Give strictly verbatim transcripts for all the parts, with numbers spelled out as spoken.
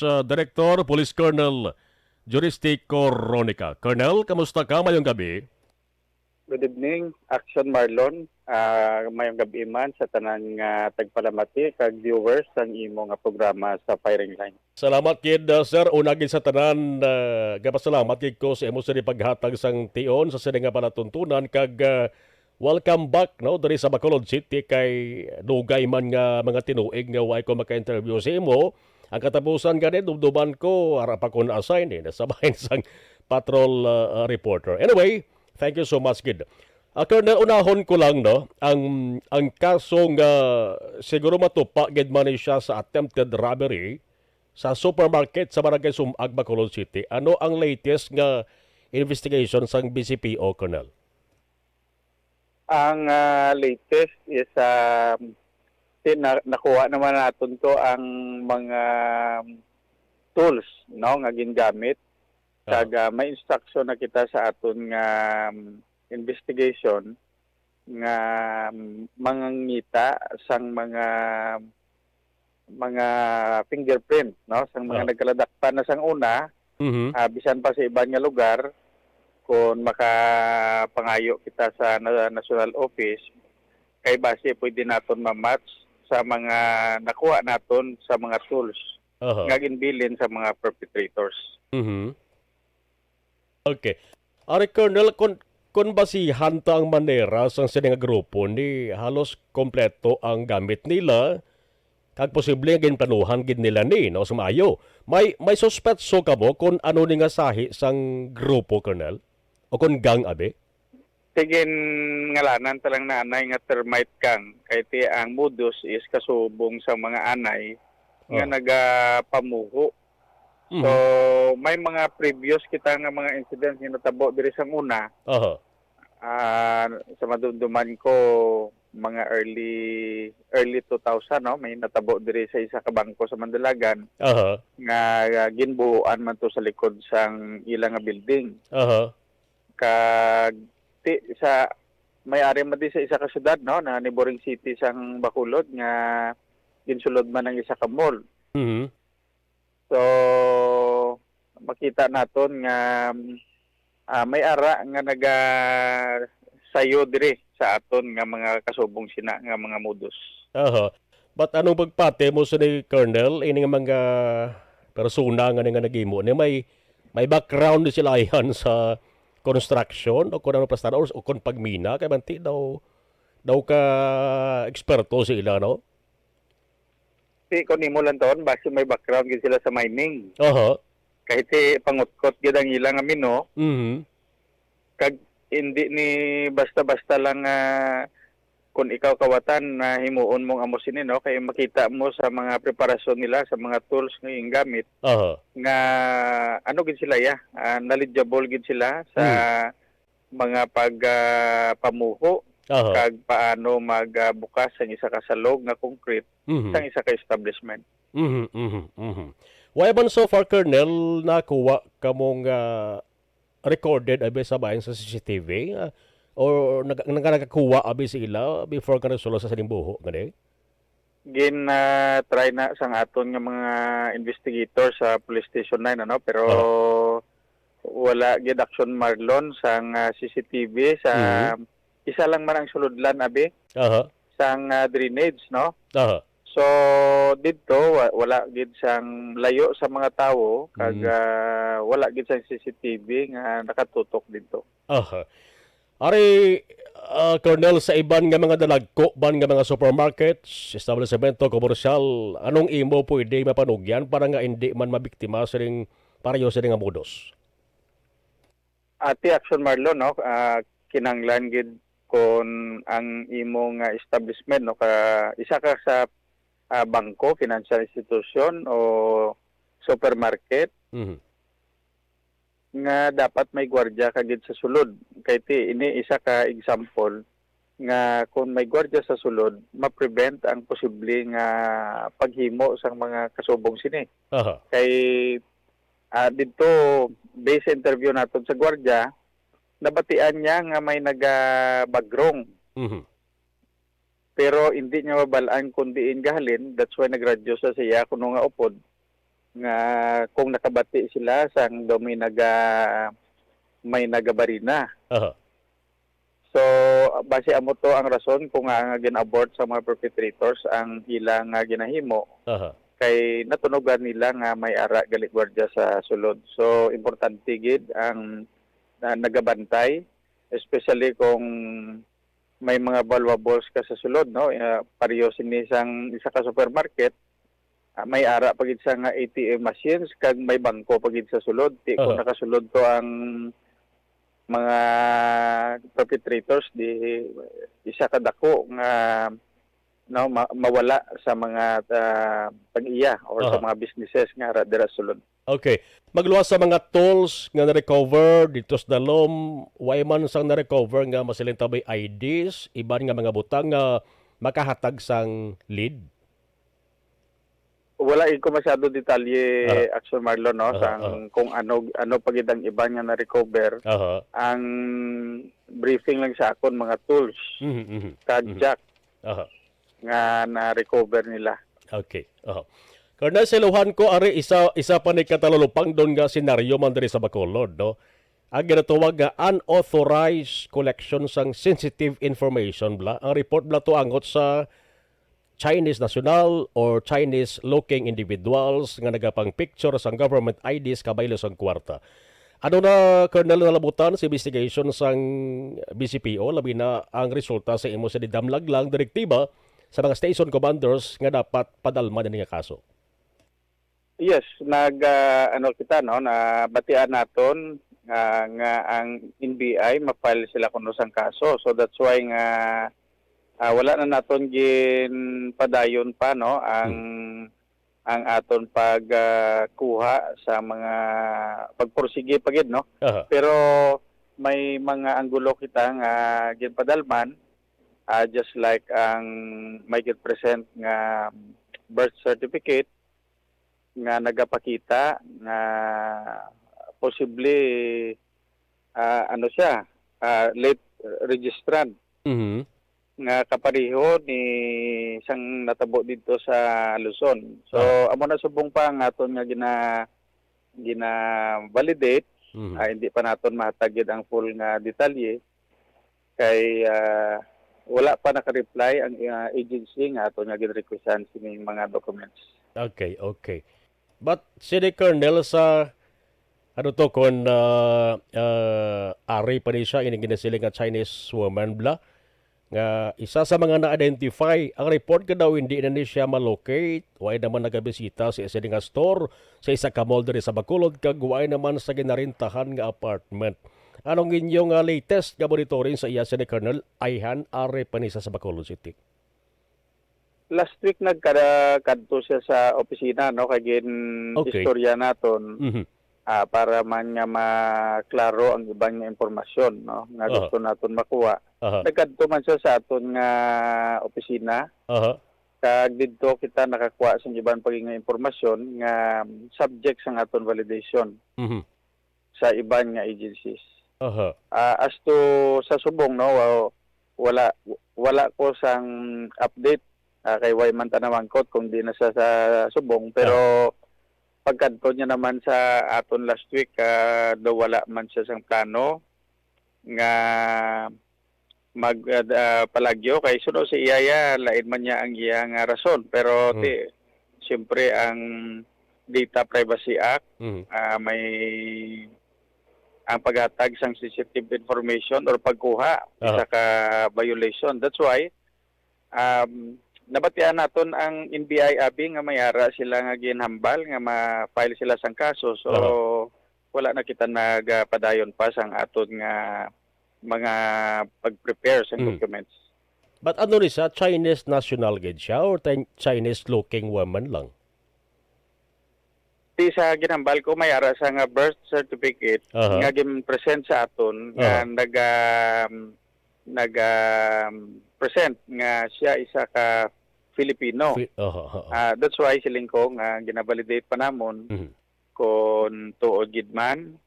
uh, Director, Police Colonel Juristi Coronica. Colonel, kamusta ka? Mayong gabi. Good evening, Action Marlon. Ah, mayong gabi man sa tanan nga tagpalamati kag viewers sang imo nga programa sa Firing Line. Salamat gid, uh, sir. Una gid sa tanan, uh, gapasalamat gid ko sa imo sa paghatag sang tion sa sini nga palatuntunan kag, uh, welcome back, no, diri sa Bacolod City kay dugay man nga mga tinuig nga way ko maka-interview sa imo. Ang katapusan gani, dumduman ko, ara pa ko na-assign, eh, nasabahin sang patrol, uh, uh, reporter. Anyway, thank you so much gid. Ah, Colonel, unahon ko lang, no, ang, ang kaso nga siguro matupa gid man ni siya sa attempted robbery sa supermarket sa Barangay Sumag, Bacolod City. Ano ang latest nga investigation sang B C P O, Colonel? Ang, ah, latest is, um, ti-, na-, nakuha naman naton to ang mga tools, no, nga gingamit. Ah. Kag, ah, may instruction na kita sa aton nga, um, investigation nga, um, mangangita sang mga, mga fingerprint, no, sang mga Ah. nagkaladakpan na sang una, Mhm. ah, bisan pa sa iban nga lugar, kung makapangayo kita sa na-, national office, kay basi pwede naton ma-match sa mga nakuha naton sa mga tools Aha. nga ginbilin sa mga perpetrators. Mhm. Okay. Ari, Colonel, kon, kon basihan ta ang manera sang sini nga grupo ni halos kompleto ang gamit nila, kag posible nga ginplanuhan gid nila ni, no, sa maayo. May, may suspetso kamo kon ano ni nga sahi sang grupo, Colonel? O kon gang, abi? Sige, ngalanan ta lang na anay nga termite gang. Kay ti ang modus is kasubong sa mga anay nga Ah. nagapamuho. Mhm. So, may mga previous kita nga mga incidents nga natabo diri sang una. Aha. Ah, sa madumduman ko, mga early, early two thousand, no? May natabo diri sa isa ka bangko sa Mandalagan Aha. nga, ah, ginbuhuan man to sa likod sang ila nga building. Aha. Kag ti-, sa, may ari man di sa isa ka syudad, no, na neighboring city sang Bacolod nga ginsulod man ang isa ka mall. Mhm. So, makita naton nga, ah, may ara nga nagasayo diri sa aton nga mga kasubong sina nga mga modus. Aha. But anong pagpati mo sa ni Colonel, ini nga mga persona nga ni nga naghimo ni may, may background ni sila yan sa construction o kung ano pa sana, or, o kung pagmina, kay manti daw, daw ka eksperto sila, no? Ti, kung imo lang taon, basi may background gid sila sa mining. Aha. Kay ti pangutkot gid ang ila nga mino. Mhm. Kag hindi ni basta-basta lang, ah, kung ikaw kawatan na himuon mong amo sini, no? Kay makita mo sa mga preparasyon nila, sa mga tools nga gingamit, Aha. nga ano gid sila, ya, ah, knowledgeable gid sila sa Mm. mga pag, ah, pamuho Aha. kag paano mag, ah, bukas ang isa ka salog nga concrete Mhm. sang isa ka establishment. Mhm, mhm, mhm. Wala man so far, Colonel, nakuha kamong, ah, recorded abi sa bahin sa C C T V, ah, or nag-, nag-, nakakuha abi sila before ka nagsulod sa sining buho, gani? Gin, ah, try na sang aton nga mga investigator sa Police Station nine, ano, pero Ah. wala gid action, Marlon, sang, ah, C C T V sa Mhm. isa lang man ang sulodlan, abi, Aha. sang, ah, drainage, no? Aha. So, didto, wa-, wala gid sang layo sa mga tawo, kag, Mm. ah, wala gid sang C C T V nga nakatutok didto. Aha. Ari, ah, Colonel, sa iban nga mga dalagko man nga mga supermarkets, establisemento komersyal, anong imo pwede mapanugyan para nga indi man mabiktima sining pareho sini nga modus? Ati Action Marlon, no, ah, kinahanglan gid kon ang imo nga establishment, no, ka, isa ka sa, ah, bangko, financial institution o supermarket, Mhm. nga dapat may gwardiya ka gid sa sulod. Kay ti, ini isa ka example nga kon may gwardiya sa sulod, ma-prevent ang posible nga paghimo sang mga kasubong sini. Aha. Kay, ah, didto, based sa interview naton sa gwardiya, nabatian niya nga may nagabagrong. Mhm. Pero hindi niya mabal-an kung diin gahalin, that's why nagradyo sa siya kuno nga upod. nga kung nakabati sila sang daw may naga-, may nagabarina. Aha. So, basi amo to ang rason kung nga, nga gin-abort sa mga perpetrators ang ila nga ginahimo. Aha. Kay natunogan nila nga may ara gali gwardiya sa sulod. So, importante gid ang, ah, nagabantay, especially kung may mga valuables ka sa sulod, no? Ah, pareho sini sang isa ka supermarket, ah, may ara pa gid sa nga A T M machines kag may bangko pa gid sa sulod. Ti kung Aha. nakasulod to ang mga perpetrators, di isa ka dako nga, no, ma-, mawala sa mga, ah, tag-iya or sa Aha. mga businesses nga ara dira sulod. Okay. Magluwas sa mga tools nga na-recover dito sa Dalom, way man sang na-recover nga masiling ta may I Ds, iban nga mga butang nga makahatag sang lead? Wala gid ko masyado detalye, Aha. Action Marlon, no, Aha, sang aha. kung ano, ano pa gid ang iban nga na-recover. Aha. Ang briefing lang sa akon, mga tools, Mhm, mhm, kag mhm. jack Aha. nga na-recover nila. Okay. Aha. Colonel, siluhan ko, ari, isa, isa pa ni katalulupangdon nga senaryo man diri sa Bacolod, no? Ang ginatawag nga unauthorized collection sang sensitive information, bla. Ang report, bla, to angot sa Chinese national or Chinese-looking individuals nga nagapang-picture sang government I Ds kabaylo sang kwarta. Ano na, Colonel, nalabutan sa investigation sang B C P O, labi na ang resulta sa imo sa didamlag lang direktiba sa mga station commanders nga dapat padalman ini nga kaso? Yes, nag, ah, ano kita, no, nabatian naton, ah, nga ang N B I ma-file sila kuno sang kaso. So that's why nga, ah, wala na naton ginpadayon pa, no, ang, Hmm. ang aton pag, ah, kuha sa mga pagpursige pa gid, no. Aha. Pero may mga anggulo kita nga ginpadalman, ah, just like ang may gin-present nga birth certificate, nga nagapakita nga posible, ah, ano siya, ah, late registrant Mhm. nga kapareho ni sang natabo didto sa Luzon. So, Ah. amo na subong pa ang aton nga gina-, gina-validate. Mhm. Ah, hindi pa naton mahatag gid ang full nga detalye. Kay, ah, wala pa naka-reply ang, ah, agency nga aton nga gin-requestan sining mga documents. Okay, okay. But, Sini Colonel, sa, ano to, kung, ah, ah, ari pa ni siya, ining ginasiling nga Chinese woman, bla, nga isa sa mga na-identify, ang report ka daw hindi na ni siya ma-locate, wala naman nagabisita sa isa nga store, sa isa ka mall diri sa Bacolod, kag wala naman sa ginarentahan nga apartment. Anong inyo nga latest nga monitoring sa iya, Sini Colonel? Ayhan, ari pa ni sa, sa Bacolod City. Last week nagkada-, kadto siya sa opisina, no, kay gin-, Okay. istorya naton, Mhm. ah, para man nga maklaro ang iban nga impormasyon, no, nga Aha. gusto naton makuha. Aha. Nagkadto man siya sa aton nga opisina. Aha. Kag didto kita nakakuha sa iban pa nga impormasyon nga subject sang aton validation Mhm. sa iban nga agencies. Aha. Ah, as to sa subong, no, wa-, wala, wala ko sang update, ah, kay way man ta namangkot kung di na sa, sa subong. Pero Ah. pagkadto niya naman sa aton last week, ah, daw wala man siya sang plano nga mag, ah, da-, palagyo kay suno si iya, iya, lain man niya ang iya nga rason. Pero Hmm. ti, siyempre, ang Data Privacy Act, Mhm. ah, may ang paghatag sang sensitive information or pagkuha Aha. isa ka violation. That's why, um, nabatian naton ang N B I abi nga may ara sila nga ginhambal nga ma-file sila sang kaso. So, Aha. wala na kita nagapadayon pa sang aton nga mga pag-prepare sang Mm. documents. But ano ni siya? Chinese national gid siya or Chin-, Chinese-looking woman lang? Ti sa ginhambal ko, may ara sa nga birth certificate Aha. nga gin-present sa aton nga Aha. nag, um, nag, um, present nga siya isa ka Filipino. Fi-, aha, aha. Ah, that's why siling ko nga ginavalidate pa namon Mhm. kung tuod gid man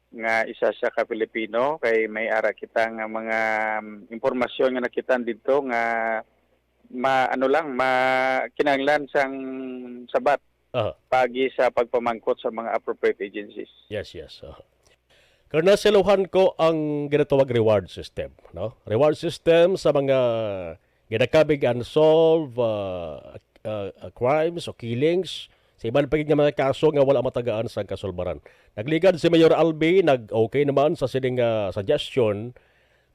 nga isa siya ka Filipino, kay may ara kita nga mga, um, impormasyon nga nakita didto nga ma-, ano lang, ma-, kinahanglan sang sabat. Aha. Paagi sa pagpamangkot sa mga appropriate agencies. Yes, yes. Aha. Colonel, siluhan ko ang ginatawag reward system, no? Reward system sa mga ginakabig unsolved, ah, ah, ah, crimes o killings, sa iban pa gid nga mga kaso nga wala matagaan sang kasulbaran. Nagligad si Mayor Albi, nag-okay naman sa sining, ah, suggestion.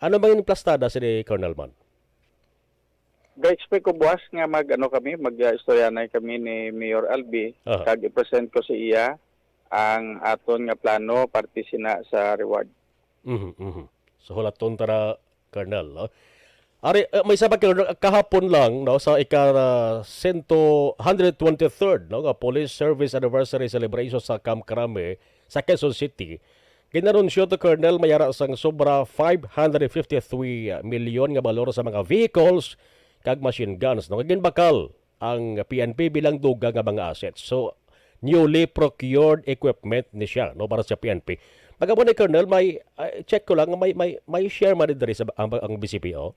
Ano man yung plastada sini, Colonel, man? Ga-expect ko buwas nga mag, ano, kami, mag, ah, istoryanay kami ni Mayor Albi, Aha. kag i-present ko sa iya ang aton nga plano parte sina sa reward. Mhm, mhm. So, hulaton ta na, Colonel, no? Ari, eh, may isa pa, Colonel, kahapon lang, no, sa ika, ah, sento, hundred twenty-third, no, nga Police Service Anniversary Celebration sa Camp Crame sa Quezon City, ginanunsyo to, Colonel, may ara sang sobra five hundred fifty-three million nga balor sa mga vehicles kag machine guns, no, nga ginbakal ang P N P bilang dugang nga mga assets. So, newly procured equipment ni siya, no, para sa P N P. Pagkamo ni Colonel, may, ah, check ko lang, may, may, may share man diri sa ang, ang B C P O?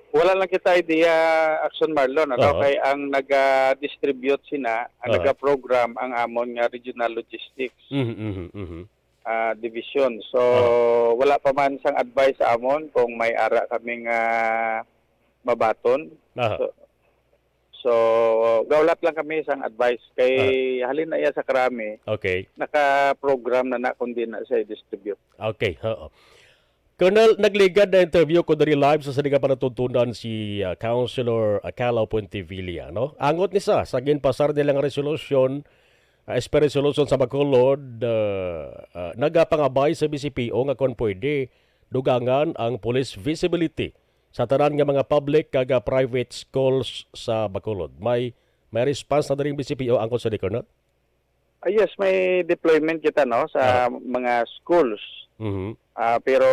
Wala lang kita idea, Action Marlon, ano, Aha. kay ang naga-distribute sina, ang Aha. naga-program ang amon nga regional logistics, Mhm, mhm, mhm. ah, division. So, Aha. wala pa man sang advice sa amon kung may ara kaming, ah, mabaton. Aha. So, so, gaulat lang kami sang advice kay Aha. halin na iya sa Crame, Okay. naka-program na na kundi na siya i-distribute. Okay, oo. Colonel, nagligad na interview ko diri live sa sini nga panatuntunan si, ah, Councilor Acalao Puentevilla, no? Angot ni sa, sa ginpasar nila nga resolusyon, ah, S P resolution sa Bacolod, ah, ah, nagapangabay sa B C P O nga kon pwede, dugangan ang police visibility sa tanan nga mga public kag, ah, private schools sa Bacolod. May, may response na diri ang B C P O angkol sa, Colonel? Ah, yes, may deployment kita, no, sa Aha. mga schools. Mhm. Ah, pero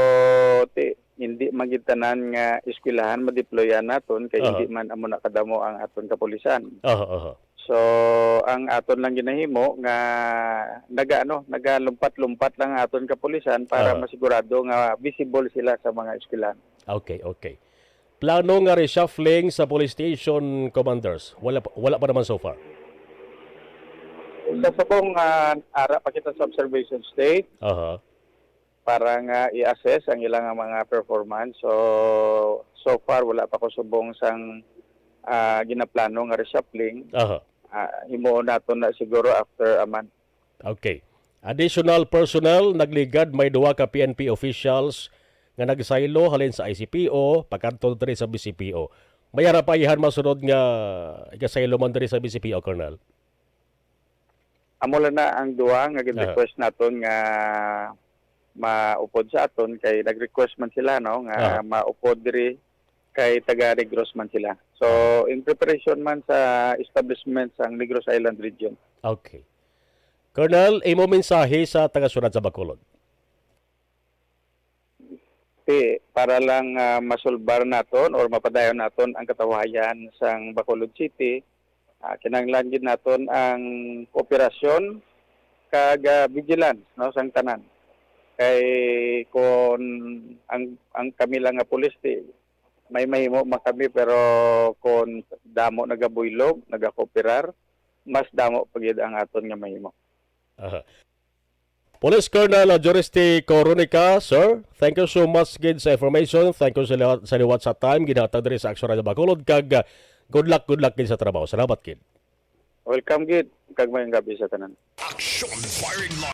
ti-, hindi man gid tanan nga eskwelahan madeployan naton kay Aha. hindi man amo na kadamo ang aton kapulisan. Aha, aha. So, ang aton lang ginahimo nga naga-, ano, nagalumpat-lumpat lang ang aton kapulisan para Aha. masigurado nga visible sila sa mga eskwelahan. Okay, okay. Plano nga reshuffling sa police station commanders? Wala pa, wala pa naman so far. Sa subong, ah, ara pa kita sa observation state Aha. para nga i-assess ang ilang mga performance. So, so far, wala pa ko subong sang, ah, ginaplano nga reshuffling. Aha. Ah, himuon nato na siguro after a month. Okay. Additional personnel nagligad, may duha ka P N P officials nga nagsaylo halin sa I C P O pakadto diri sa B C P O. May ara pa iyahan masunod nga igasaylo man diri sa B C P O, Colonel? Amo lang na ang duha nga Aha. gin-request naton nga maupod sa aton kay nag-request man sila, no, nga Aha. maupod diri kay taga Negros man sila. So, Aha. in preparation man sa establishment sang Negros Island region. Okay. Colonel, imo mensahe sa taga-syudad sa Bacolod? Ti, para lang, ah, masulbar naton or mapadayon naton ang katawayan sang Bacolod City, ah, kinahanglan gid naton ang kooperasyon kag, ah, vigilance, no, sang tanan. Kay kun ang, ang kami lang nga pulis, ti, may mahimo man kami, pero kun damo nagabuylog, nagakooperar, mas damo pa gid ang aton nga mahimo. Aha. Police Colonel Juriste Coronica, sir, thank you so much gid sa information. Thank you sa liwat, sa liwat sa time ginhatag diri sa Action Radio Bacolod, kag, ah, good luck, good luck gid sa trabaho. Salamat gid. Welcome gid, kag maayong gabi sa tanan. Action Firing Line.